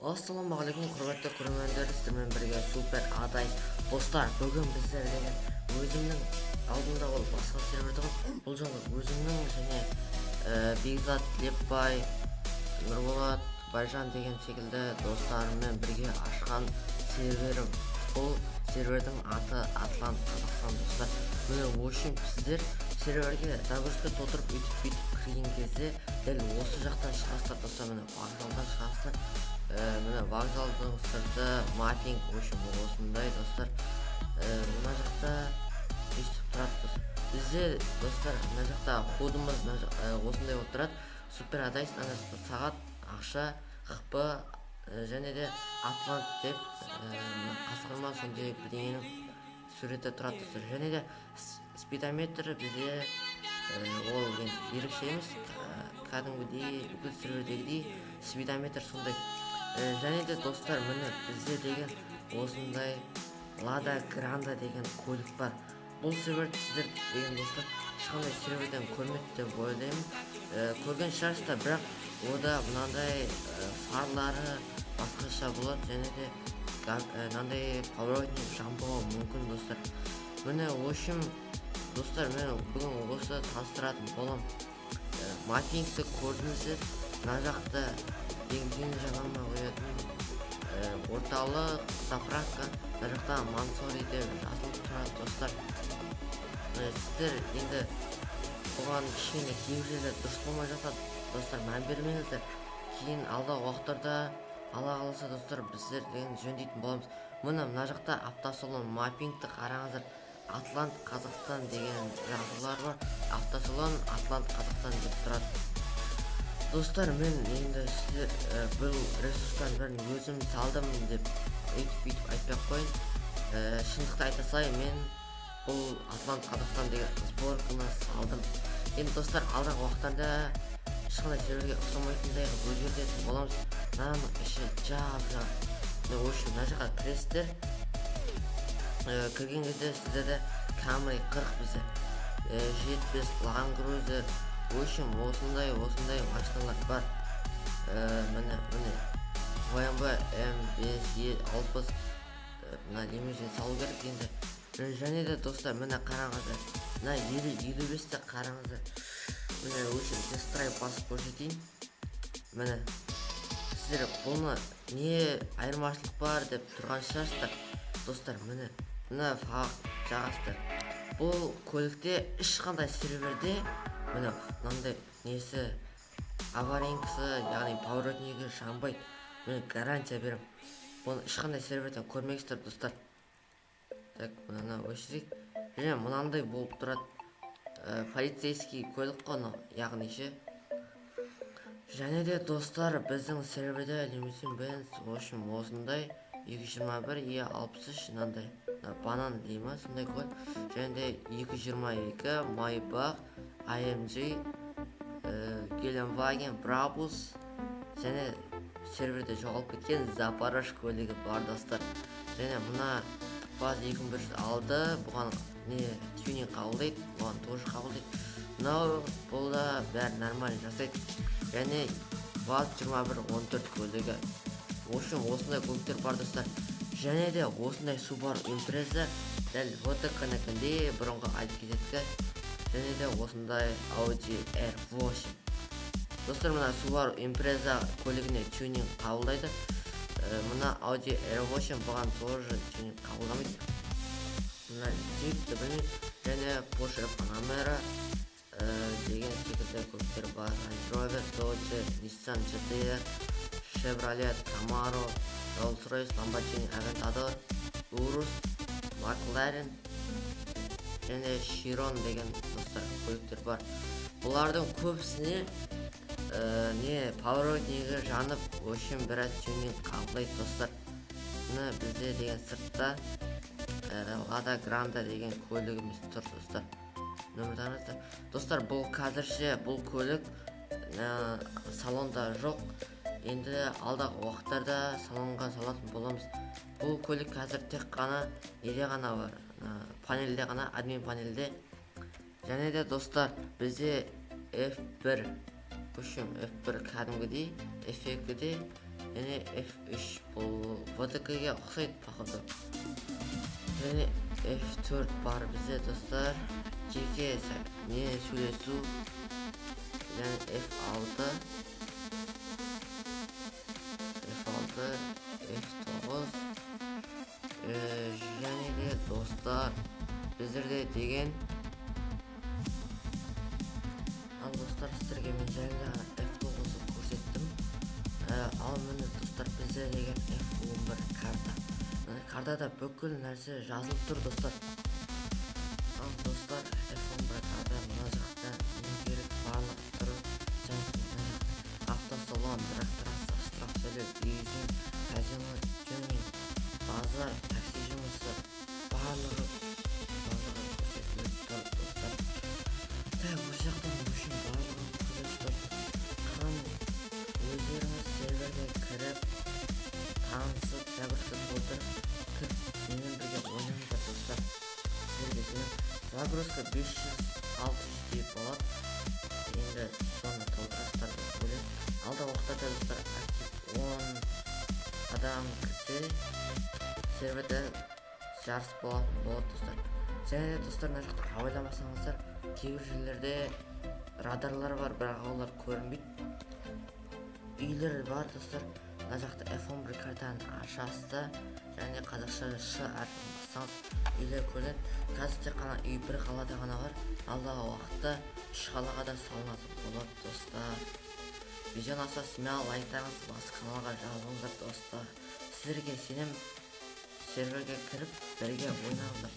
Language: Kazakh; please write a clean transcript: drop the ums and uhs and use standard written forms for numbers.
Ассалаумағалейкум, құрметті көрермендер! Сіздермен бірге Супер Адай. Достар, бүгін біздер деген өзімнің алдында ол басқа сервер тұғын, бұл жолы өзімнің және Бекзат Лепбай, Нұрболат, Байжан деген секілді достарыммен бірге ашқан серверім. Бұл сервердің аты Атлант Қазақстан. Достар, міне, в общем, сіздер серверге загрузка толтырып, өйтіп бүйтіп кірген кезде дәл осы жақтан шығасыздар. Достар, міне, вокзалдан шығасыздар. Міне, вокзалдың сырты, маппинг, в общем, осындай. Достар, мына жақта өйстіп тұрады. Достар, бізде, достар, мына жақта ходымыз мына осындай болып тұрады. Супер Адайс, ана жақта сағат, ақша, хп, және де Атлант деп, мына қасқыр ма, сондай бірдеңенің суреті тұрады. Достар, және де спидометр бізде, ол енді ерекше емес, кәдімгідей бүкіл сервердегідей спидометр сондай. Және де, достар, міне, бізде деген осындай Лада Гранда деген көлік бар. Бұл серверді сіздер деген, достар, ешқандай серверден көрмеді деп ойлаймын. Көрген шығарсыздар, бірақ ода мынандай фарлары басқаша болады және де мынандай поворотник жанбауы мүмкін. Достар, міне, в общем, достар, мен бүгін осы таныстыратын боламын. Маппингті көрдіңіздер. Мына жақта бензин, жанармай құятын орталық, заправка, мына жақта Мансори деп жазылып тұрады. Достар, сіздер енді бұған кішкене кейбір жерлер дұрыс болмай жатады, достар, мән бермеңіздер. Кейін алдағы уақыттарда, Алла қаласа, достар, біздер деген жөндейтін боламыз. Міне, мына жақта автосалон, маппингті қараңыздар, Атлант Қазақстан деген жазулар бар, автосалон Атлант Қазақстан деп тұрады. Достар, мен енді сіздер бұл ресурстардың бәрін өзім салдым деп өйтіп бүйтіп айтпай ақ қояйын. Шындықты айта салайын, мен бұл Атлант Қазақстан деген сборканы салдым. Енді, достар, алдағы уақыттарда ешқандай серверге ұқсамайтындай қылып өзгертетін боламыз. Мынаның іші жап жаңа. Міне, в общем, мына жаққа кіресіздер. Кірген кезде сіздерде Camry 40, бізде 70 Land Cruiser, в общем, осындай осындай машиналар бар. Міне, міне, BMW M5 E60, мына лимузин салу керек енді. Және де, достар, міне, қараңыздар, мына 50 55-ті қараңыздар. Міне, в общем, тест драйв басып көрсетейін. Міне, сіздер бұны не айырмашылық бар деп тұрған шығарсыздар. Достар, міне, мына фақ жағасыздар. Бұл көлікте ешқандай серверде, міне, мынандай несі, аварийкасы, яғни поворотнигі жанбайды. Мен гарантия беремін, бұны ешқандай серверден көрмейсіздер. Достар, так, мынаны өшірейік. Және мынандай болып тұрады. Полицейский көлік қой мынау, яғни ше. Және де, достар, біздің серверде лимузин Бенз, в общем, осындай 221 е 63, мынандай, мына банан дей ма, сондай көлік. Және де 222 Майбах, AMG, Геленваген Брабус және серверде жоғалып кеткен Запорож көлігі бар. Достар, және мына ВАЗ 2106, бұған не тюнинг қабылдайды, бұған тоже қабылдайды. Мынау, бұл да бәрі нормально жасайды. Және ВАЗ 2114 көлігі. В общем, осындай көліктер бар. Достар, және де осындай Subaru Impreza, дәл ВТК-нікіндей, бұрынғы Альткизеткі. Және де осындай Audi R8. Достар, мына Subaru Impreza көлігіне тюнинг қабылдайды. Мына Audi R8, бұған тоже тюнинг қабылдамайды. Мына Jeepті білмеймін. Және Porsche Panamera деген секілді көліктер бар. Range Rover, Dodge, Nissan GTR, Chevrolet Camaro, Rolls-Royce, Lamborghini Aventador, Urus, McLaren және Chiron деген, достар, көліктер бар. Бұлардың көбісіне не поворотнигі жанып, в общем, біраз тюнинг қабылдайды. Достар, мына бізде деген сыртта Лада Гранда деген көлігіміз тұр. Достар, нөмірді қараңыздар. Достар, бұл қазірше бұл көлік салонда жоқ. Енді алдағы уақыттарда салонға салатын боламыз. Бұл көлік қазір тек қана неде ғана бар, панельде ғана, админ панельде. Және де, достар, бізде F1, в общем, F1 кәдімгідей, F2-де. Және F3, бұл ВДК-ге ұқсайды, походу. Және F4 бар бізде, достар, жеке не сөйлесу. Және F6, F6, F9. Және де, достар, біздерде деген, ал, достар, сіздерге мен жайында ғана F9 көрсеттім. Ал міне, достар, бізде деген F11 карта. Міне, картада бүкіл нәрсе жазылып тұр, достар. Ал, достар, F11 карта, мына жақта не керек, барлық түрі жазылып. Мына жақта автосалон, драг трасса, штраф төлеу, лизинг, казино, тюнинг, базар, такси жұмысы, барлығы көрсетіліп тұр, достар. Так, осы жақтан, в общем, барлығын көресіздер. Қан өздеріңіз серверге кіріп, танысып, загрузка толтырып кіріп, менімен бірге ойнаңыздар, достар. Сіздерге сенемін. Загрузка 500-600дей болады, енді соны толтырасыздар деп ойлаймын. Алдағы уақыттарда, достар, актив 10 адам кірсе, серверде жарыс болатын болады, достар. Және де, достар, мына жақта абайламасаңыздар, кейбір жерлерде радарлар бар, бірақ олар көрінбейді. Үйлер бар, достар. Мына жақта F11 картаны ашасыз да, және қазақша ш әрпін бассаңыз, үйлер көрінеді. Қазір тек қана үй бір қалада ғана бар, алдағы уақытта үш қалаға да салынатын болады, достар. Видео ұнаса, смело лайктарыңызды басып, каналға жазылыңыздар, достар. Сіздерге сенемін, серверге кіріп, бірге ойнаңыздар.